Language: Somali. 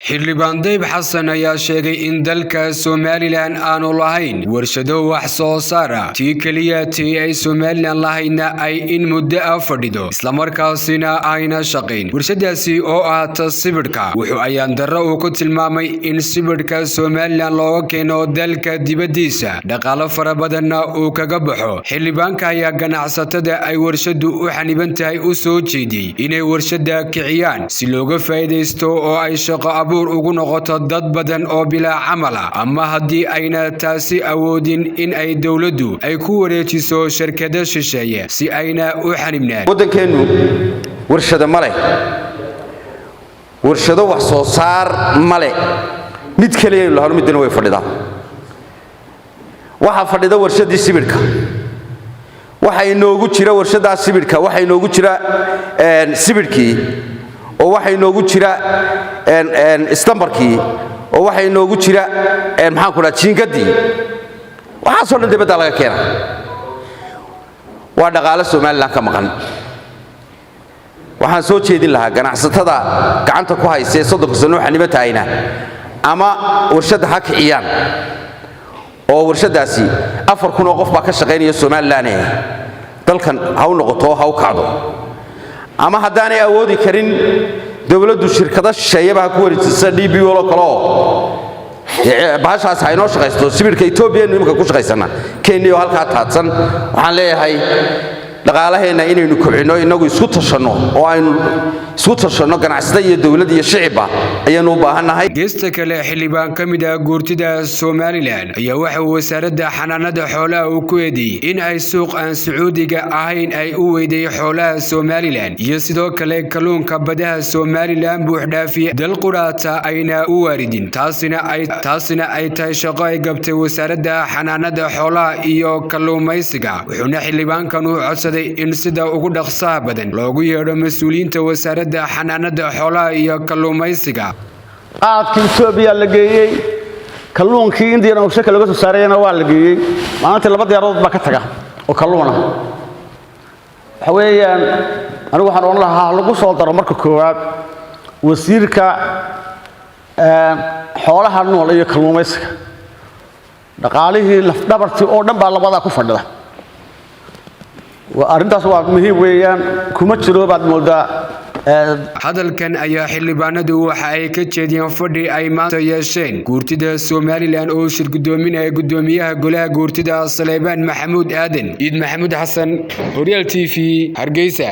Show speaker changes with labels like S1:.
S1: Xildhibaan Dayib Xasan ayaa sheegay in dalka Somalilan aanu lahayn warshado wax soo saar ah, tii keliya tii ay Somalilan lahaydna ay in muddo ah fadhido, islamarkaasina ayna shaqayn warshadaasi oo ah ta sibidhka. Wuxuu ayaan darro uu ku tilmaamay in sibidhka Somalilan looga keeno dalka dibaddiisa, dhaqaalo fara badanna uu kaga baxo. Xildhibaanka ayaa ganacsatada ay warshadu u xaniban tahay u soo jeediyey inay warshada kiciyaan si looga faa'iidaysto oo ay shaqo abuur ugu noqoto dad badan oo bilaa camal ah, ama haddii ayna taasi awoodin in ay dowladdu ay ku wareejiso shirkado shisheeye si ayna u xanibnaan.
S2: Waddankeennu warshado ma leh, warshado wax soo saar ma leh. Mid keliyaynu lahano, middana way fadhidaa. Waxaa fadhida warshaddii sibidhka. Waxa inoogu jira warshaddaa sibidhka, waxa inoogu jira sibidhkii, oo waxa inoogu jira istambarkii, oo waxa inoogu jira, maxaan ku dhaha, jiingaddii. Waxaasoo dhan dibaddaa laga keena. Waa dhaqaale Somalilan ka maqan. Waxaan soo jeedin lahaa ganacsatada gacanta ku haysa ee 30-ka sano xaniba tahayna, ama warshadda ha kiciyaan, oo warshaddaasi 4,000 oo qof baa ka shaqaynaya Somalilan, dalkan ha u noqoto oo ha u kacdo, ama haddaanay awoodi karin, dowladdu shirkado shisheeyaba ha ku wareejisa, DP World oo kale, oo bahashaas ha inoo shaqaysto. Sibidhka Etoobiya imika ku shaqaysana, Kenya oo halkaa taadsan. Waxaan leeyahay, dhaqaalaheenna inaynu kobcinno, innagu isku tashanno, oo aynu isku tashanno, ganacsata iyo dowlad iyo shicibba, ayaanu u baahannahay.
S1: Geesta kale, xildhibaan ka mid ah guurtida Somalilan ayaa waxa uu wasaaradda xanaanada xoolaha uu ku eedeeyey in ay suuq aan Sacuudiga ahayn ay u weyday xoolaha Somalilan, iyo sidoo kale kalluunka badaha Somalilan buuxdhaafiye dal qudhaata ayna u waaridin, taasina ay tahay shaqo ay gabtay wasaaradda xanaanada xoolaha iyo kalluumaysiga. Wuxuuna xildhibaankan u codsaday in sida ugu dhaqsaha badan loogu yeedho mas-uuliyiinta wasaaradda xanaanada xoolaha iyo kalluumaysiga.
S3: Qaadkii Etoobiya la geeyey, kalluunkii Indian Ocean-ka looga soo saarayana waa la geeyey. Maalintii laba diyaarood baa ka taga oo kalluuna. Waxa weeyaan, anigu waxaan odhan lahaa lagu soo daro marka koowaad wasiirka xoolaha nool iyo kalluumaysiga. Dhaqaalihii lafdhabartii oo dhan baa labadaa ku fadhida. Arrintaas waa muhiim weeyaan. Kuma jiro baad moodaa.
S1: Hadalkan ayaa xildhibaanadu waxa ay ka jeediyeen fadhi ay maanta yeesheen guurtida Somalilan oo shir guddoominaya guddoomiyaha golaha guurtida, Saleebaan Maxamuud Aadan. Iid Maxamuud Xasan, Horyaal TV, Hargeysa.